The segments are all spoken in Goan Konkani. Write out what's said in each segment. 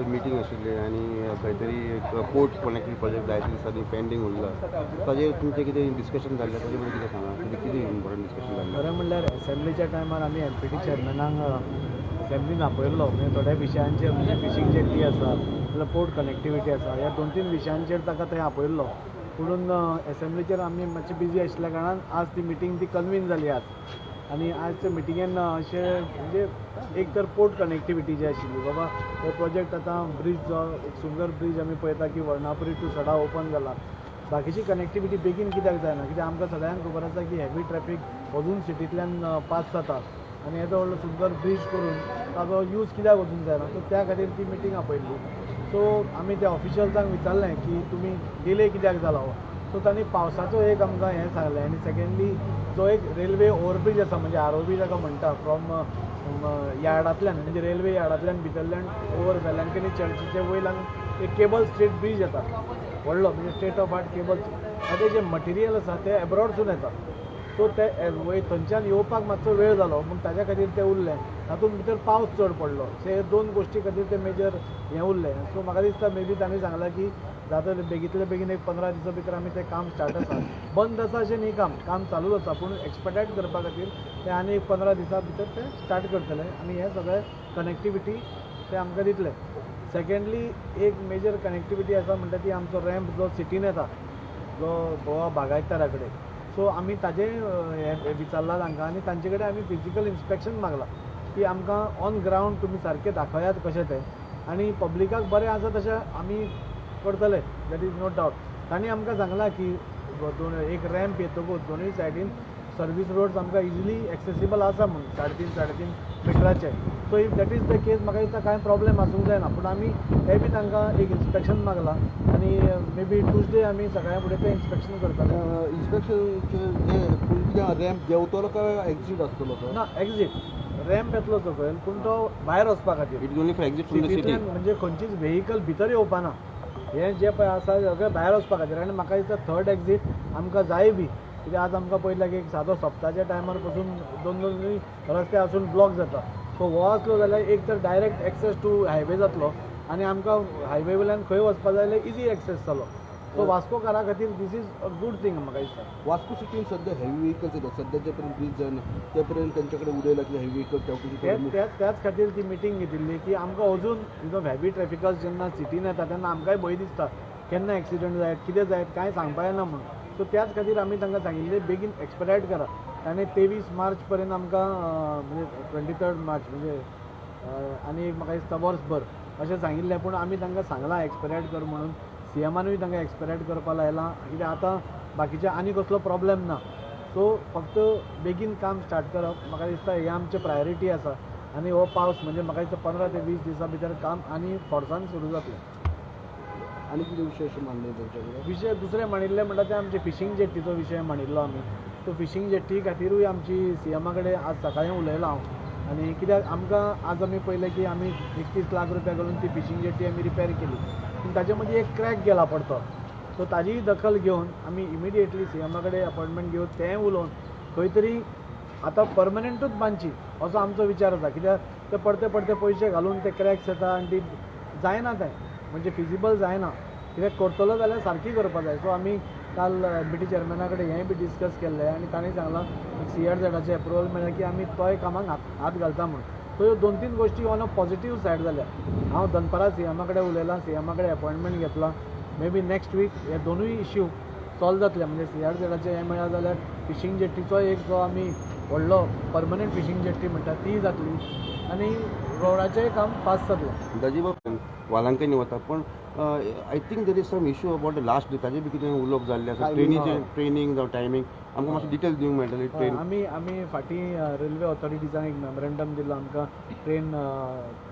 भितर मिटींग आशिल्ली आनी खंय तरी एक पोर्ट कनेक्टिंग प्रोजेक्ट जायते दिसांनी पेंडींग उरला. ताजेर तुमचें कितें डिस्कशन जाल्लें? ताजे बद्दल कितें सांगा. कितें कितें इम्पॉर्टंट डिस्कशन जाल्लें? खरें म्हणल्यार एसेंब्लीच्या टायमार आमी एमपीटी चेअरमॅनाक एसेंब्लीन आपयल्लो, म्हणजे थोड्या विशयांचेर, म्हणजे फिशींग जेट्टी आसा जाल्यार पोर्ट कनेक्टिविटी आसा, ह्या दोन तीन विशयांचेर ताका थंय आपयल्लो. पुणून एसेंब्लीचेर आमी मातशे बिजी आशिल्ल्या कारणान आज ती मिटींग ती कन्वीन जाली आज. आनी आजच्या मिटिंगेन अशें म्हणजे एक तर पोर्ट कनेक्टिविटी जी आशिल्ली, बाबा हो प्रोजेक्ट आतां ब्रीज जो एक सुंदर ब्रीज आमी पळयता की वर्णापुरी टू सडा ओपन जाला, बाकीची कनेक्टिविटी बेगीन कित्याक जायना? कित्याक आमकां सगळ्यांक खबर आसा की हेवी ट्रॅफीक अजून सिटींतल्यान पास जाता आनी येदो व्हडलो सुंदर ब्रीज करून ताजो यूज कित्याक वचून जायना? सो त्या खातीर ती मिटींग आपयल्ली. सो आमी त्या ऑफिशियल्सांक विचारलें की तुमी डिले कित्याक जाला हो. सो तांणी पावसाचो एक आमकां हें सांगलें आनी सेकेंडली जो एक रेल्वे ओवरब्रीज आसा, म्हणजे आरओबी जाका म्हणटा, फ्रॉम यार्डांतल्यान, म्हणजे रेल्वे यार्डांतल्यान भितरल्यान ओवर वेलंकनी चर्चीचे वयल्यान एक केबल स्टेट ब्रीज येता व्हडलो, म्हणजे स्टेट ऑफ आर्ट केबल. ताजें जें मटेरियल आसा तें एब्रॉडसून येता. सो ते वयर थंयच्यान येवपाक मातसो वेळ जालो म्हूण ताज्या खातीर तें उरलें. तातूंत भितर पावस चड पडलो. सो हे दोन गोश्टी खातीर तें मेजर हें उरलें. सो म्हाका दिसता मे बी तांणी सांगलां की जाता बेगींतले बेगीन एक 15 दिसां भितर आमी तें काम स्टार्ट आसा. बंद आसा अशें न्ही, काम काम चालूच आसा, पूण एक्सपेडायट करपा खातीर तें आनी एक 15 दिसां भितर तें स्टार्ट करतले आनी हें सगळें कनेक्टिविटी ते आमकां दितले. सेकेंडली एक मेजर कनेक्टिविटी आसा म्हणटा ती आमचो रॅम्प जो सिटीन येता, जो गोवा बागायतदारा कडेन. सो आमी ताजें हें विचारलां तांकां आनी तांचे कडेन आमी फिजिकल इन्स्पेक्शन मागलां की आमकां ऑन ग्रावंड तुमी सारकें दाखयात कशें तें आनी पब्लिकाक बरें आसा तशें आमी करतले, that is no doubt. तांणी आमकां सांगलां की दोन एक रॅम्प येतकूच दोनूय सायडीन सर्वीस रोड्स आमकां इजिली एक्सेसिबल आसा म्हूण 3.5 3.5 मिटराचे. So if that is the case, म्हाका दिसता कांय प्रॉब्लेम आसूंक जायना. पूण आमी तें बी तांकां एक इन्स्पेक्शन मागलां आनी मे बी ट्युजडे आमी सकाळीं फुडें तें इन्स्पेक्शन करतले. इन्स्पेक्शन कितें, रॅम्प देंवतलो काय एक्झीट आसतलो तो? ना, एक्झीट रॅम्प येतलो सकयल, पूण तो भायर वचपा खातीर. It is only for exit from the city. सिटींतल्यान, म्हणजे खंयचीच व्हेकल भितर येवपाना. हें जें पळय आसा सगळें भायर वचपा खातीर. आनी म्हाका दिसता थर्ड एक्झीट आमकां जाय बी, कित्याक आज आमकां पळयलां की एक सादो सप्ताच्या टायमार पसून दोन दोन रस्ते आसून ब्लॉक जाता. सो हो आसलो जाल्यार एक तर डायरेक्ट एक्सेस टू हायवे जातलो आनी आमकां हायवे वयल्यान खंय वचपा जाय जाल्यार इजी एक्सेस जालो. सो वास्कोकारा खातीर this is a good thing म्हाका दिसता. वास्को सिटीन सध्या हेवी व्हेकल्स येतात. सध्या जे पर्यंत ब्रीज जायना ते पर्यंत त्यांच्याकडे उडयला की हेवी व्हेकल त्या त्याच खातीर ती मिटींग घेतिल्ली की आमकां अजून हेवी ट्रॅफिकस जेन्ना सिटीन येता तेन्ना आमकांय भंय दिसता, केन्ना एक्सिडंट जायत, कितें जायत, कांय सांगपा येना म्हणून. सो त्याच खातीर आमी तांकां सांगिल्लें बेगीन एक्सपेडायट करा. ताणें 23 मार्च पर्यंत आमकां, म्हणजे 23 मार्च, म्हणजे आनी एक म्हाका दिसता वर्सभर अशें सांगिल्लें. पूण आमी तांकां सांगलां एक्सपेडायट कर म्हणून. सीएमानूय तांकां एक्सपेडायट करपा लायलां, कित्याक आतां बाकीचे आनी कसलो प्रॉब्लेम ना. सो फक्त बेगीन काम स्टार्ट करप म्हाका दिसता हें आमचें प्रायोरिटी आसा. आनी हो पावस म्हणजे म्हाका दिसता 15 ते 20 दिसां भितर काम आनी फोर्सान सुरू जातलें. आनी कितें विशय अशें मांडले त्यांच्याकडे? विशय दुसरे मांडिल्ले म्हणटा ते आमचे फिशींग जेट्टीचो विशय मांडिल्लो आमी. तो फिशींग जेट्टी खातीरूय आमची सीएमा कडेन आज सकाळीं उलयलां हांव. आनी कित्याक आमकां आज आमी पळयलें की आमी 31 लाख रुपया घालून ती फिशींग जेट्टी आमी रिपेर केली, पूण ताजे मदीं एक क्रॅक गेला पडतो. सो ताजीय दखल घेवन आमी इमिडिएटली सीएमा कडेन अपॉयंटमेंट घेवन तेंय उलोवन खंय तरी आतां परमनंटूच बांदची असो आमचो विचार आसा. कित्याक ते परते परते पयशे घालून ते क्रॅक्स येता आनी ती जायना, तें म्हणजे फिजिबल जायना. कित्याक करतलो जाल्यार सारकी करपा जाय. सो आमी काल एमपीटी चेअरमॅना कडेन हेंय बी डिस्कस केल्लें आनी तांणी सांगलां सी आर झेडाचें एप्रुवल मेळ्ळें की आमी तोय कामाक हात हात घालता म्हूण. सो ह्यो दोन तीन गोश्टी ऑन अ पॉझिटीव सायड जाल्या. हांव दनपारां सीएमा कडेन उलयलां, सीएमा कडेन अपॉयंटमेंट घेतला. मे बी नेक्स्ट वीक हे दोनूय इश्यू सॉल्व जातले. म्हणजे सी आर झेडाचें हें मेळ्ळें जाल्यार फिशींग जेट्टीचोय एक जो आमी व्हडलो परमनंट फिशींग जेट्टी म्हणटा तीय जातली आनी रोडाचेंय काम फास्ट जातलें. दाजीबाब, वालांकनी वता, पण I think there is some issue about the last day. ताजे बी कितें उलोवप जाल्लें आसा? ट्रेनीचें ट्रेनींग जावं टायमींग आमकां मातशें डिटेल्स दिवंक मेळटली ट्रेन? आमी आमी फाटीं रेल्वे ऑथॉरिटीजांक एक मेमोरंडम दिलो, आमकां ट्रेन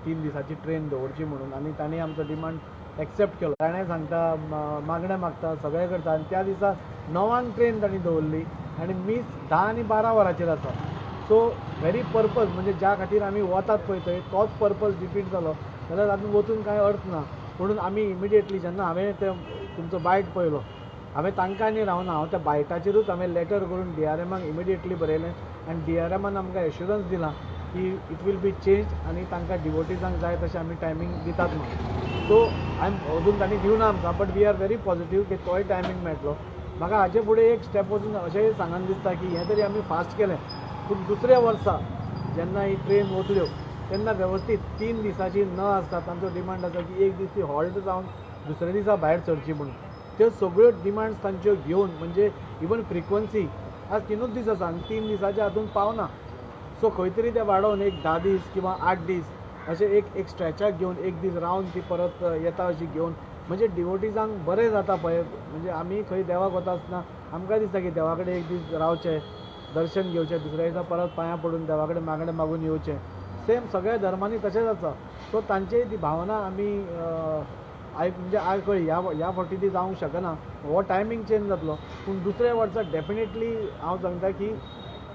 3 दिसाची ट्रेन दवरची म्हणून. आनी तांणी आमचो डिमांड एक्सेप्ट केलो. ताणें सांगता, मागणें मागता, सगळें करता आनी त्या दिसा 9 आंक ट्रेन तांणी दवरली आनी मीस 10 आनी 12 वरांचेर आसा. सो व्हेरी पर्पज, म्हणजे ज्या खातीर आमी वतात पळय थंय तोच पर्पज डिफीट जालो जाल्यार तातूंत वचून कांय अर्थ ना. म्हणून आमी इमिडिएटली जेन्ना हांवें ते तुमचो बायट पळयलो, हांवें तांकां न्ही रावना, हांव त्या बायटाचेरूच हांवें लेटर करून डी आर एमाक इमिडिएटली बरयलें आनी डी आर एमान आमकां एश्युरन्स दिला. की it will be change आनी तांकां डिवोटिजांक जाय तशें आमी टायमींग दितात म्हणून. सो I अजून तांणी दिवना आमकां, but we are very positive की तोय टायमींग मेळटलो. म्हाका हाजे फुडें एक स्टेप वचून अशेंय सांगन दिसता की हें तरी आमी फास्ट केलें, पूण दुसऱ्या वर्सा जेन्ना ही ट्रेन वतल्यो तेन्ना वेवस्थीत 3 दिसांची न आसता तांचो डिमांड आसा की एक दीस ती हॉल्ट जावन दुसऱ्या दिसा भायर सरची म्हणून. त्यो सगळ्यो डिमांड्स तांच्यो घेवन, म्हणजे इवन फ्रिक्वन्सी आज 3ूच दीस आसा आनी 3 दिसाच्या हातून पावना, सो खंय तरी ते वाडोवन एक 10 दीस किंवा 8 दीस अशें एक एक स्ट्रेचाक घेवन एक दीस रावन ती परत येता अशी घेवन, म्हणजे डिवोटिजांक बरें जाता पळय. म्हणजे आमी खंय देवाक वता आसतना आमकां दिसता की देवा कडेन एक दीस रावचें, दर्शन घेवचें, दुसऱ्या दिसा परत पांयां पडून देवा कडेन मागणें मागून येवचें. सेम सगळ्या धर्मांनी तशेंच आसा. सो तांचीय ती भावना आमी आयक म्हणजे आयकळी. ह्या ह्या फावटी ती जावंक शकना, हो टायमींग चेंज जातलो, पूण दुसऱ्या वर्सा डेफिनेटली हांव सांगता की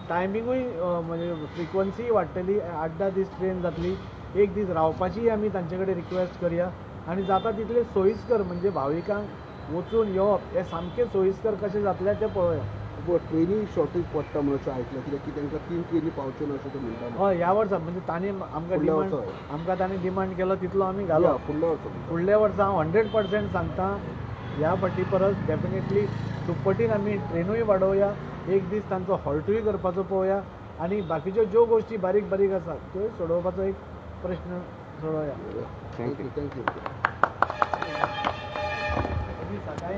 टायमिंगूय म्हणजे फ्रिक्वन्सीय वाडटली, 8-10 दीस ट्रेन जातली, एक दीस रावपाचीय आमी तांचे कडेन रिक्वेस्ट करया आनी जाता तितले सोयीस्कर, म्हणजे भाविकांक वचून येवप हें सामकें सोयीस्कर कशें जातलें तें पळोवया. ट्रेनी शॉर्टेज पडटा म्हणून अशें आयकलां, कित्याक की तांकां 3 ट्रेनी पावच्यो ना अशें ते म्हणटा. हय, ह्या वर्सा म्हणजे तांणी आमकां फुडल्या डिमांड वर्सा. आमकां तांणी डिमांड केलो तितलो आमी घालो. या, फुडल्या वर्सा. फुडल्या वर्सा हांव 100% सांगता, ह्या फावटी परस डेफिनेटली दुप्पटीन आमी ट्रेनूय वाडोवया, एक दीस तांचो हॉल्टूय करपाचो पळोवया आनी बाकीच्यो ज्यो गोश्टी बारीक बारीक आसात त्यो सोडोवपाचो एक प्रश्न सोडोवया. Thank you. Thank you. सकाळी